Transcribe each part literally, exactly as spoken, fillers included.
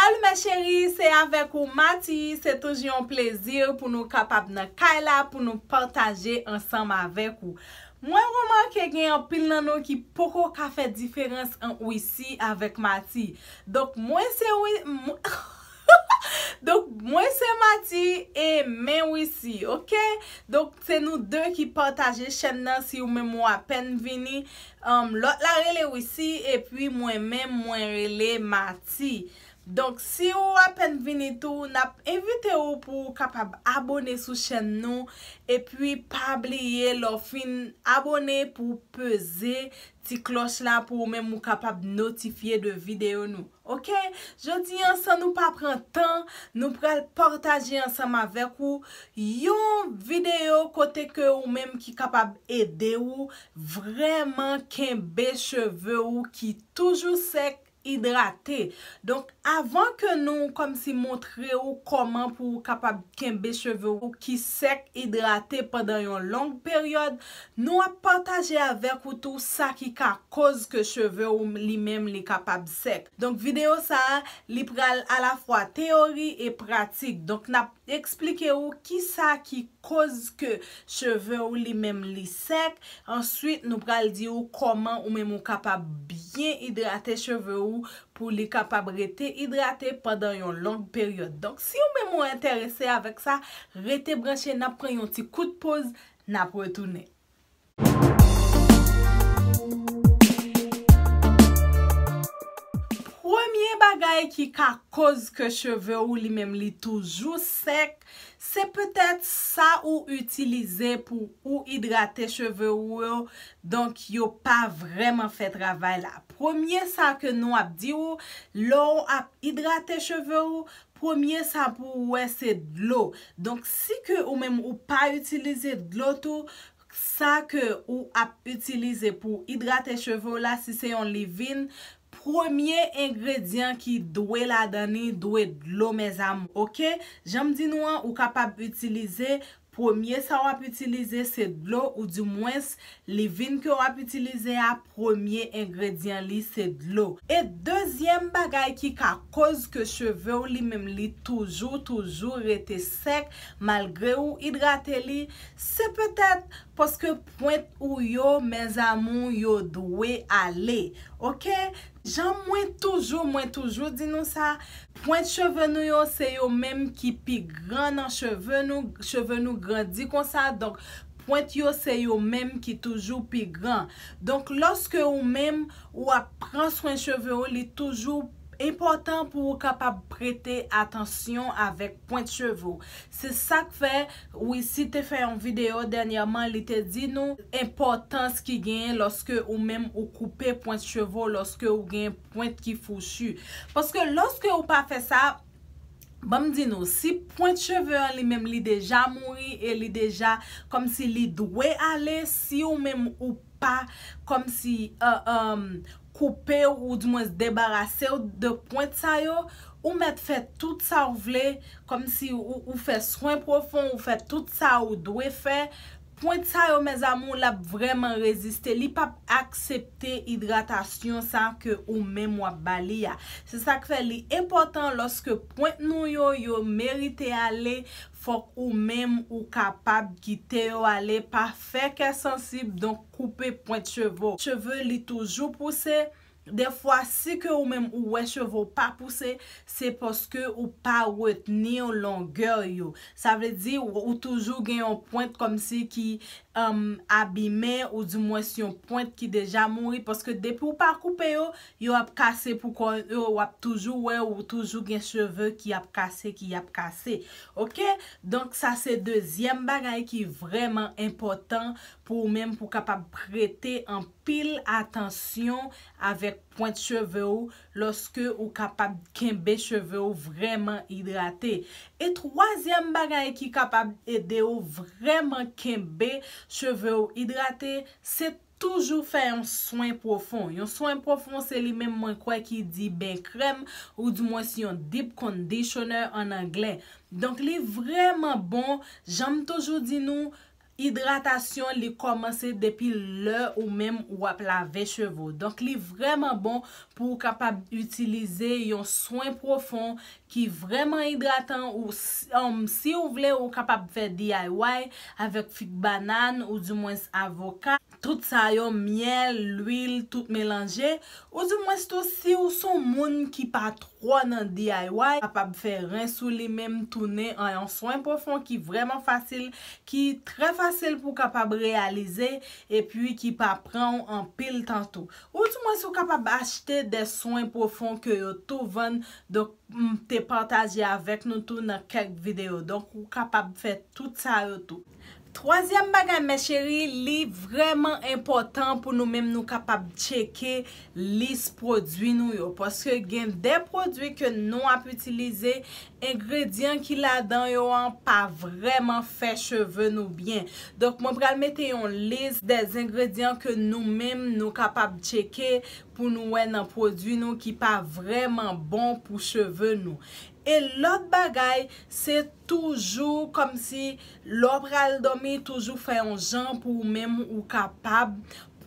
Salut mes chéris, se avèk ou Mati, se toujou yon plezi pou nou kapab nan kay la, pou nou pataje ansanm avèk ou. Mwen remake gen anpil nan nou ki poko ka fè diferans ant Wissy avèk Mati. Donk mwen se Wi... Donk mwen se Mati e men Wissy, ok? Donk se nou de ki pataje chèn nan, si ou menm ou apèn vini. Um, lòt la rele Wissy, epi mwen menm mwen rele Mati. Donk si ou apèn vini tou, n ap envite ou pou ou kapab abòne sou chèn nou, epi pa bliye lè w fin abòne pou w peze ti klòch la pou ou menm ou kapab notifye de videyo nou. Ok? Jodi an, san nou pa pran tan, nou pral pataje ansanm avèk ou yon videyo kote ke ou menm ki kapab ede ou vrèman kenbe cheve ou ki toujou sèk, idrate. Donk avan ke nou kòmsi montre ou kòman pou ou kapab kenbe cheve ou ki sèk, idrate pandan yon long peryòd, nou ap pataje avèk ou tou sa ki ka koz ke cheve ou li menm li kapab sèk. Donk videyo sa a, li pral alafwa teyori e pratik. Donk n ap eksplike ou kisa ki koz ke cheve ou li menm li sèk. Answit nou pral di ou kòman ou menm ou kapab byen idrate cheve ou pou li kapab rete idrate pandan yon long peryòd. Donk si ou menm ou enterese avèk sa, rete branche, n ap pran yon ti kout poz, n ap retounen. Premye bagay ki ka koz ke cheve ou li menm li toujou sèk, se petèt sa ou itilize pou ou idrate cheve ou yo, donk yo pa vrèman fè travay la. Premye sa ke nou ap di ou, lè w ap idrate cheve ou, premye sa pou ou wè se dlo. Donk si ke ou menm ou pa itilize dlo tou, sa ke ou ap itilize pou idrate cheve w la, si se yon livin, premye engredyan ki dwe ladan li dwe dlo, mes amours, ok? Jan m di nou an, ou kapab itilize, premye sa w ap itilize se dlo, oudimwens livin ke w ap itilize a, premye engredyan li se dlo. E dezyèm bagay ki ka koz ke cheve w li menm li toujou, toujou rete sèk, malgre ou idrate li, se petèt paske pwent ou yo, mes amours, yo dwe ale. Ok? Jan mwen toujou, mwen toujou di nou sa, pwent cheve nou yo se yo menm ki pi gran nan cheve nou, cheve nou grandi konsa, donk pwent yo se yo menm ki toujou pi gran. Donk lòske ou menm ou ap pran swen cheve w, li toujou enpòtan pou ou kapab prete atansyon avèk pwent cheve w. Se sa k fè Wissy te fè yon videyo dènyèman, li te di nou enpòtans ki genyen lòske ou menm ou koupe pwent cheve w, lòske ou gen pwent ki fouchi. Paske lòske ou pa fè sa, ban m di nou, si pwent cheve an li menm li deja mouri e li deja kòmsi li dwe ale, si ou menm ou pa kòmsi, euh, euh, koupe w, oudimwens debarase w de pwent sa yo, ou mèt fè tout sa w vle, kòmsi ou, ou fè swen pwofon, ou fè tout sa ou dwe fè. Pwent sa yo, mes amours, l ap vrèman reziste. Li p ap aksepte idratasyon sa ke ou menm w ap ba li a. Se sa k fè li enpòtan lòske pwent nou yo, yo merite ale, fòk ou menm ou kapab kite yo ale, pa fè kè sansib, donk koupe pwent cheve w. Cheve li toujou pouse. Defwa, si ke ou menm ou wè cheve w pa pouse, se paske ou pa retni longè yo. Sa vle di, ou, ou toujou gen yon pwent kòmsi ki, um, abime, oudimwens yon pwent ki deja mouri, paske depi ou pa koupe yo, yo ap kase pou kò yo, w ap toujou wè, ou toujou gen cheve ki ap kase, ki ap kase. Ok? Donk, sa se dezyèm bagay ki vrèman enpòtan pou ou menm, pou w kapab prete anpil atansyon avèk pwent cheve w, lòske ou kapab kenbe cheve w vrèman idrate. E twazyèm bagay ki kapab ede w vrèman kenbe cheve w idrate, se toujou fè yon swen pwofon. Yon swen pwofon, se li menm mwen kwè ki di ben krèm, oudimwens yon deep conditioner an anglè. Donk, li vrèman bon, jan m toujou di nou, Idratasyon, li kòmanse depi lè ou menm w ap lave cheve w. Donk, li vrèman bon pou w kapab itilize yon swen pwofon ki vrèman idratan. Ou s-, um, si w vle, ou kapab fè D I Y avèk fig banàn ou dimwens avoka. Tout sa yo, myèl, lwil, tout melanje. Ou dimwens tou, si w se yon moun ki pa twò nan D I Y, kapab fè rens ou li menm tounen an yon swen pwofon ki vrèman fasil, ki trè fasil pou w kapab reyalize, epi ki pa pran w anpil tan tou. Ou dimwens ou kapab achte de swen pwofon ke yo tou vann, donk, m te pataje avèk nou tou nan kèk videyo. Donk, ou kapab fè tout sa yo tou. Twazyèm bagay, mes chéries, li vrèman enpòtan pou nou menm nou kapab tcheke lis pwodui nou yo. Paske gen de pwodui ke nou ap itilize, engredyan ki ladan yo an pa vrèman fè cheve nou byen. Donk, mwen pral mete yon lis de engredyan ke nou menm nou kapab tcheke pou nou wè nan pwodui nou ki pa vrèman bon pou cheve nou. E lòt bagay, se toujou kòmsi lè w pral dòmi, toujou fè yon jan pou ou menm ou kapab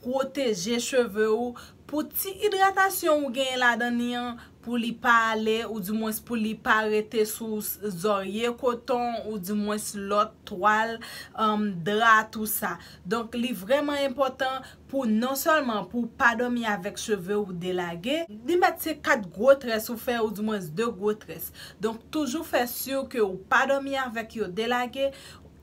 pwoteje cheve ou, pou ti idratasyon ou genyen ladan li an, pou li pa ale, ou dimwens pou li pa rete sou s-, zòrye koton, ou dimwens lòt twal, um, dra, tou sa. Donk, li vrèman enpòtan pou non sèlman pou w pa dòmi avèk cheve ou delage, li mèt se kat gwo très ou fè, ou dimwens de gwo très. Donk, toujou fè si ke ou pa dòmi avèk yo delage,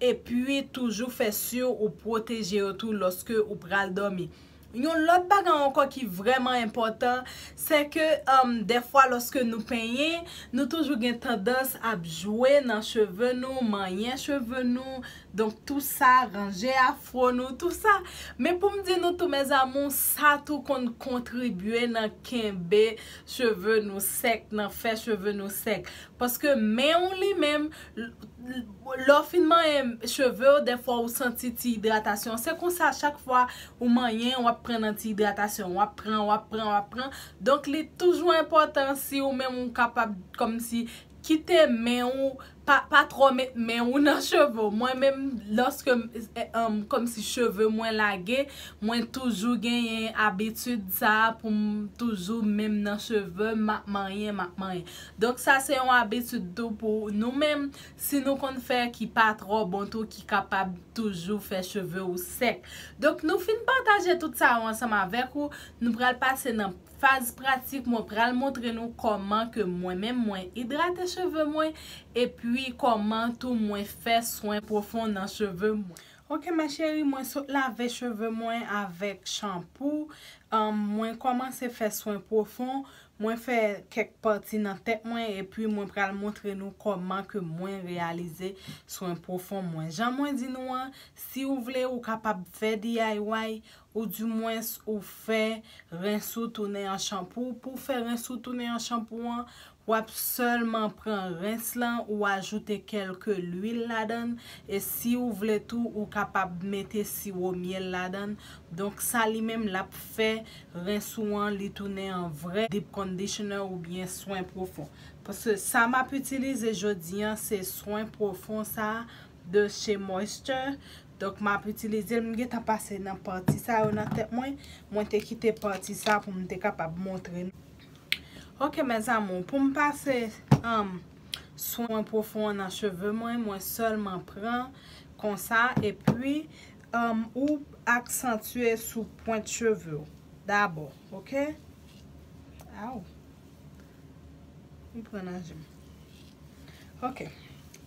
epi toujou fè si ou pwoteje yo tou lòske ou pral dòmi. Yon lòt bagay ankò ki vrèman enpòtan, se ke, um, dèfwa lòske nou penyen, nou toujou gen tandans ap jwe nan cheve nou, manyen cheve nou, donk tou sa, ranje afwo nou, tou sa. Men pou m di nou tou, mes amours, sa tou konn kontribye nan kenbe cheve nou sèk, nan fè cheve nou sèk. Paske men w li menm, l-, l-, lè w fin manyen cheve w, dèfwa ou santi ti idratasyon. Se konsa, chak fwa ou manyen, w ap pran nan ti idratasyon, w ap pran, w ap pran, w ap pran. Donk, li toujou enpòtan si ou menm ou kapab kòmsi kite men ou, pa, pa twò met men ou nan cheve w. Mwen menm, lòske m, eh, um, kòmsi cheve mwen lage, mwen toujou genyen abitid sa a pou m toujou men m nan cheve, m ap manyen, m ap manyen. Donk, sa se yon abitid tou pou nou menm, si nou konn fè ki pa twò bon tou, ki kapab toujou fè cheve ou sèk. Donk, nou fin pataje tout sa yo ansanm avèk ou, nou pral pase nan faz pratik, mwen pral montre nou kòman ke mwen menm mwen idrate cheve mwen, epi kòman tou mwen fè swen pwofon nan cheve mwen. Ok, mes chéries, mwen sot lave cheve mwen avèk chanpou. Ahn, mwen kòmanse fè swen pwofon. Mwen fè kèk pati nan tèt mwen, epi mwen pral montre nou kòman ke mwen reyalize swen pwofon mwen. Jan mwen di nou an, si ou vle, ou kapab fè D I Y, ou dimwens ou fè rens ou tounen an chanpou. Pou w fè rens ou tounen an chanpou an, w ap sèlman pran rens lan, ou ajoute kèlke lwil ladan l, e si ou vle tou, ou kapab mete siwo myèl ladan l. Donk, sa li menm, l ap fè rens ou an, li tounen an vrè deep conditioner oubyen swen pwofon. Paske sa m ap itilize jodi an, se swen pwofon sa a de chez Moisture. Donk, m ap itilize l, m gentan pase nan pati sa yo nan tèt mwen. Mwen te kite pati sa pou m te kapab montre nou. Ok, mes amours, pou m pase, um, swen pwofon an nan cheve mwen, mwen sèlman pran konsa, epi, um, ou aksantye sou pwent cheve w dabò, ok? Aw. M pran nan je m. Ok.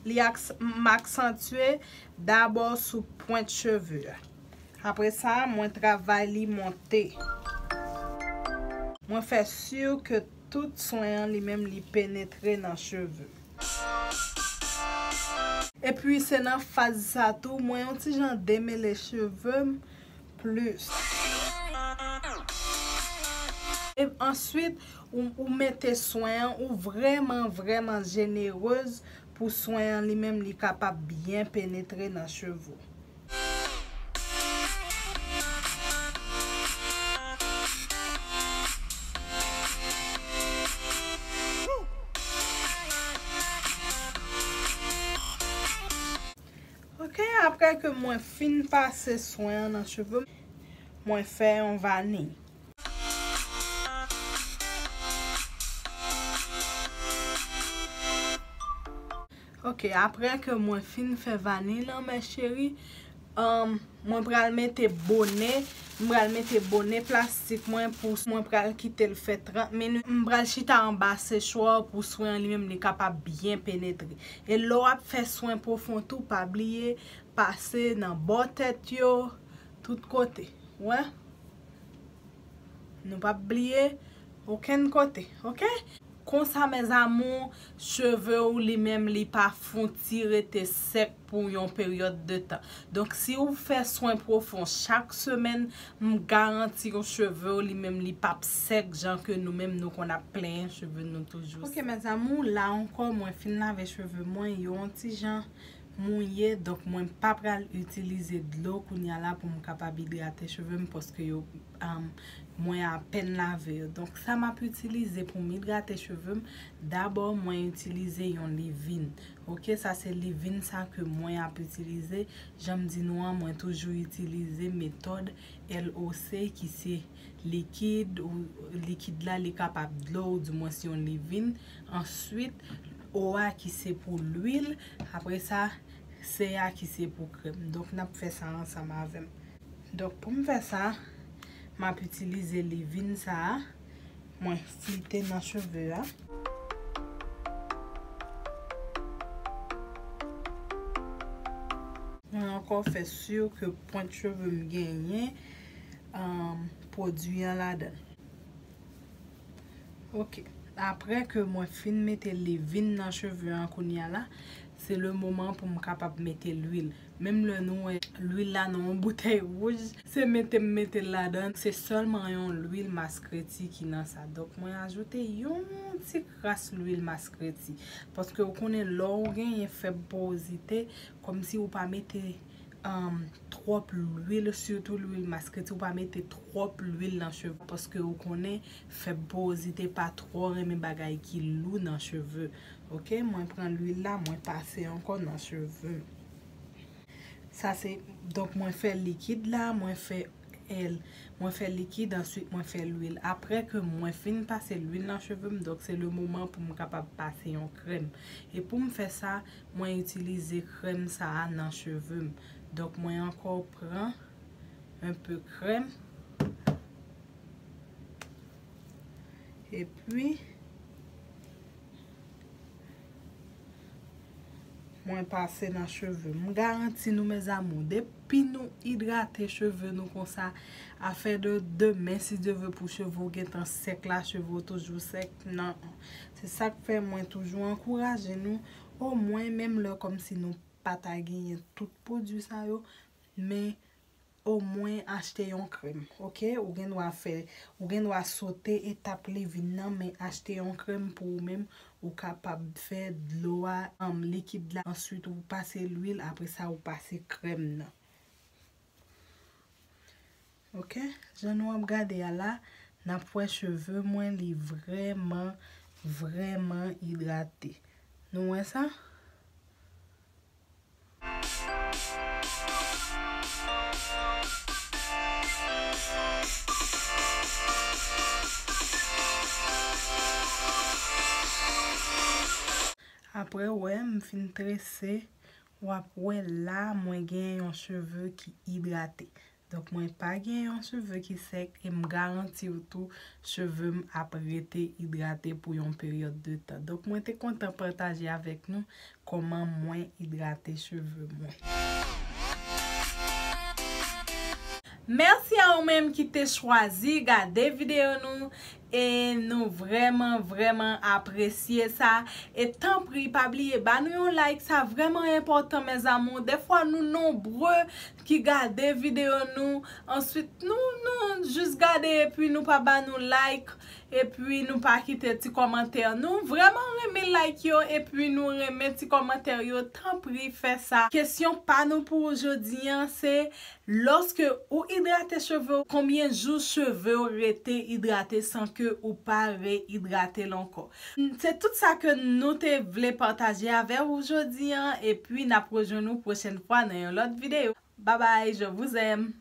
Li aks-, m aksantye dabò sou pwent cheve a. Apre sa, mwen travay li monte. Mwen fè si ke tout swen an li menm li penetre nan cheve. Epi se nan faz sa tou, mwen yon ti jan demele cheve m plis. E answit, ou, ou mete swen an, ou vrèman, vrèman jenerez pou swen an li menm li kapab byen penetre nan cheve w. Ok, Apre ke mwen fin pase swen an nan cheve m, mwen fè yon vaniy. Ok, apre ke mwen fin fè vaniy lan, mè cheri, um, mwen pral mete bonè, mwen pral mete bonè plastik mwen pou mwen pral kite l fè trant minit. Mwen pral chita anba sechwa pou swen an li menm li kapab byen penetre. E lè w ap fè swen pwofon tou, pa bliye pase nan bò tèt yo, tout kote. Wè? Nou p ap bliye okenn kote, ok? Konsa, mes amours, cheve w li menm li pa fouti rete sèk pou yon peryòd de tan. Donk, si w fè swen pwofon chak semèn, m garanti w cheve w li menm li p ap sèk jan ke nou menm nou konn ap plenyen cheve nou toujou. Ok, mes amours, la ankò, mwen fin lave cheve mwen, yo yon ti jan mouye, donk mwen pa pral itilize dlo kounye a la pou m kapab idrate cheve m, paske yo, um, mwen apèn lave yo. Donk, sa m ap itilize pou m idrate cheve m, dabò, mwen itilize yon livin. Ok, sa se livin sa ke mwen ap itilize. Jan m di nou an, mwen toujou itilize metòd L O C, ki se likid, ou likid la, li kapab dlo, ou dimwens yon livin. Answit, O a ki se pou lwil. Apre sa, C a ki se pou krèm. Donk, n ap fè sa ansanm avè m. Donk, pou m fè sa, m ap itilize livin sa a. Mwen fwote nan cheve a. Mwen ankò fè si ke pwent cheve m genyen, um, pwodui an ladan l. Ok. Apre ke mwen fin mete livin nan cheve an kounye a la, se le moman pou m kapab mete lwil. Menm lè nou wè lwil la nan yon boutèy wouj, se mete m mete l ladan. Se sèlman yon lwil maskreti ki nan sa. Donk, mwen ajoute yon ti kras lwil maskreti. Paske ou konnen lè w genyen fèb porozite, kòmsi ou pa mete, um, twòp lwil, sitou lwil maskreti, ou pa mete twòp lwil nan cheve, paske ou konnen fèb porozite pa twò renmen bagay ki lou nan cheve. Ok, mwen pran lwil la, mwen pase ankò nan cheve m. Sa se, donk mwen fè likid la, mwen fè L, mwen fè likid, answit mwen fè lwil. Apre ke mwen fin pase lwil nan cheve m, donk se le moman pou m kapab pase yon krèm. E pou m fè sa, mwen itilize krèm sa a nan cheve m. Donk mwen ankò pran un peu krèm. Epi, mwen pase nan cheve m. M garanti nou, mes amours, depi nou idrate cheve nou konsa, afè de demen, si Dye vle, pou cheve w gentan sèk la, cheve w toujou sèk, non. Se sa k fè mwen toujou ankouraje nou, omwen menm lè kòmsi nou pa ta genyen tout pwodui sa yo, men omwen achte yon krèm, ok? Ou gen dwa fè, ou gen dwa sote etap livin nan, men achte yon krèm pou ou menm, ou kapab fè dlo a, um, likid la, answit ou pase lwil, apre sa ou pase krèm nan. Ok? Jan nou ap gade a la, n ap wè cheve mwen, li vrèman, vrèman idrate. Nou wè sa? Apre, wè, m fin trese, w ap wè la, mwen gen yon cheve ki idrate. Donk, mwen pa gen yon cheve ki sèk e m garanti w tou, cheve m ap rete idrate pou yon peryòd de tan. Donk, mwen te kontan pataje avèk nou kòman mwen idrate cheve mwen. Mèsi a ou menm ki te chwazi gade videyo nou. E nou vrèman, vrèman apresye sa. E tanpri, pa bliye, ba nou yon like, sa vrèman enpòtan, mes amours. Dèfwa nou nonbre ki gade videyo nou. Answit, nou, nou jis gade epi nou pa ba nou like, epi nou pa kite ti kòmantè. Nou vrèman renmen like yo, epi nou renmen ti kòmantè yo. Tanpri, fè sa. Kesyon pa nou pou jodi an, se, lòske ou idrate cheve w, konbyen jou cheve w rete idrate san ke ou pa rehidrate l ankò. Se tout sa ke nou te vle pataje avè ou jodi an, epi n ap rejwenn ou pwochèn fwa nan yon lòt videyo. Babay, je vous aime!